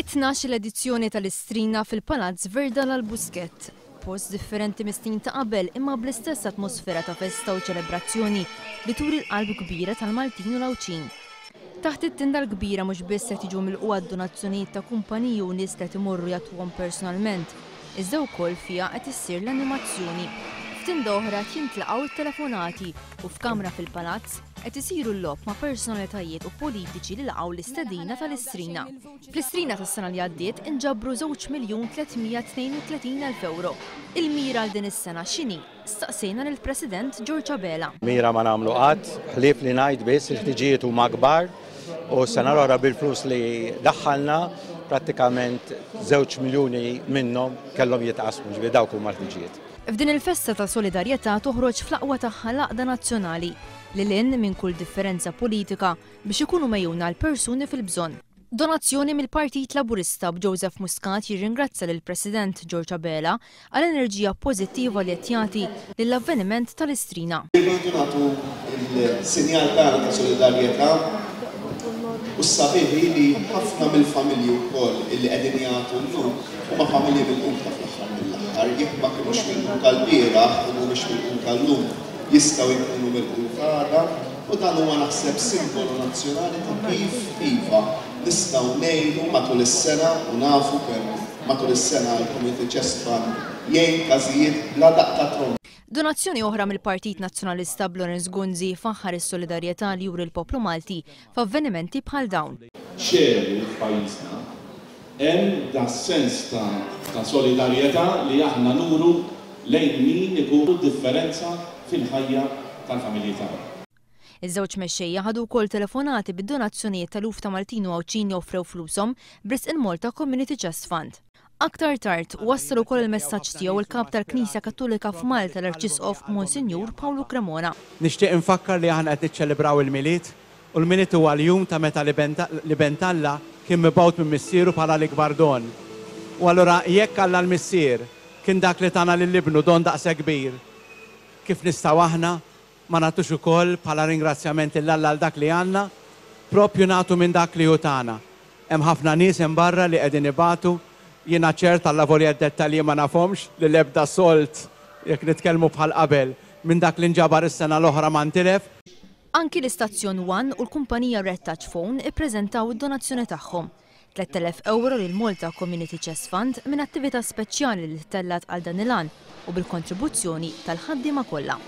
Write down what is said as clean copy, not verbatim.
It-tnax-il edizzjoni tal-Istrina fil-Palazz Verdal għal Buskett. Post differenti mis-snin ta' qabel imma bl-istess atmosfera ta' festa u ċelebrazzjoni li turi l-qalb kbira tal-Maltin u l-Għawdxin. Taħt it-tinda l-kbira mhux biss qed jiġu milqugħa d-donazzjonijiet ta' kumpaniji u nies li qed imorru jagħtuhom personalment, iżda wkoll fiha qed issir l-animazzjoni. F'tinda oħra qed jintlaqgħu t-telefonati u f'kamra fil-Palazz qed isiru l-logħob ma' personalitajiet u politiċi li laqgħu l-istedina tal-Istrina. Fl-Istrina tas-sena li għaddiet inġabru 2,332,000 ewro. Il-mira għal din is-sena x'inhi? Staqsejna lill-President George Abela. Mira ma nagħmlu qatt, ħlief li ngħid biss il-ħtiġijiet huma kbar u s-sena l-oħra bil-flus li daħħalna prattikament 2 miljuni minnhom kellhom jitqassmu, ġifieri dawk huma l-ħtiġijiet. F'din il-festa ta' solidarjetà toħroġ fl-aqwa tagħha l-għaqda nazzjonali, lil hinn minn kull differenza politika biex ikunu megħjuna l-persuni fil-bżonn. Donazzjoni mill-Partit Laburista b'Joseph Muscat jirringrazzja lill-President George Abela għall-enerġija pożittiva li qed jagħti lill-avveniment tal-Istrina. Irridu nagħtu l-sinjal tagħna ta' solidarjetà u s-sabiħ hi li ħafna mill-familji wkoll illi qegħdin jagħtu llum Huma familji milquta fl-aħħar mill-aħħar. Jekk ma kinux milquta lbieraħ u mhumiex milquta llum, jistgħu jkunu milquta għada. U dan huwa naħseb simbolu nazzjonali ta' kif, iva, nistgħu ngħinu matul is-sena u nafu kemm matul is-sena l-Community Chest Fund jgħin każijiet bla daqq ta' tromba. Donazzjoni oħra mill-Partit Nazzjonalista b'Lawrence Gonzi jfaħħar is-solidarjetà li juri l-poplu Malti f'avvenimenti bħal dawn. Xegħlu f'pajjiżna Hemm das-sens ta' ta' solidarjetà li aħna nuru lejn min ikun differenza fil-ħajja tal-familji tagħna. Iż-żewġ mexxejja ħadu wkoll telefonati bid-donazzjonijiet ta' eluf ta' Maltin u Għawdxin li offrew flushom b'risq il-Malta Community Chest Fund. Aktar tard, wassal ukoll il-messaġġ tiegħu il-Kap tal-Knisja Kattolika f'Malta l-Arċisqof Monsinjur Pawlu Cremona. Nixtieq infakkar li aħna qed niċċelebraw il-Milied U l-Milied huwa l-jum ta' meta l-Iben t'Alla kien mibgħut minn Missieru bħala l-ikbar don. U allura jekk Alla l-Missier kien dak li tana lil Ibnu don daqshekk kbir, kif nistgħu aħna ma nagħtux ukoll bħala ringrazzjament lil Alla għal dak li għandna, proprju nagħtu minn dak li hu tana. Hemm ħafna nies hemm barra li qegħdin ibatu, jiena ċert allavolja d-dettalji ma nafhomx, li l-ebda sold, jekk nitkellmu bħal qabel, minn dak li nġabar is-sena l-oħra ma ntilef. Anki l-istazzjon One u l-kumpanija Red Touch Phone ippreżentaw id-donazzjoni tagħhom, 3,000 ewro lill-Malta Community Chest Fund minn attività speċjali li ttellgħet għal dan il-għan u bil-kontribuzzjoni tal-ħaddiema kollha.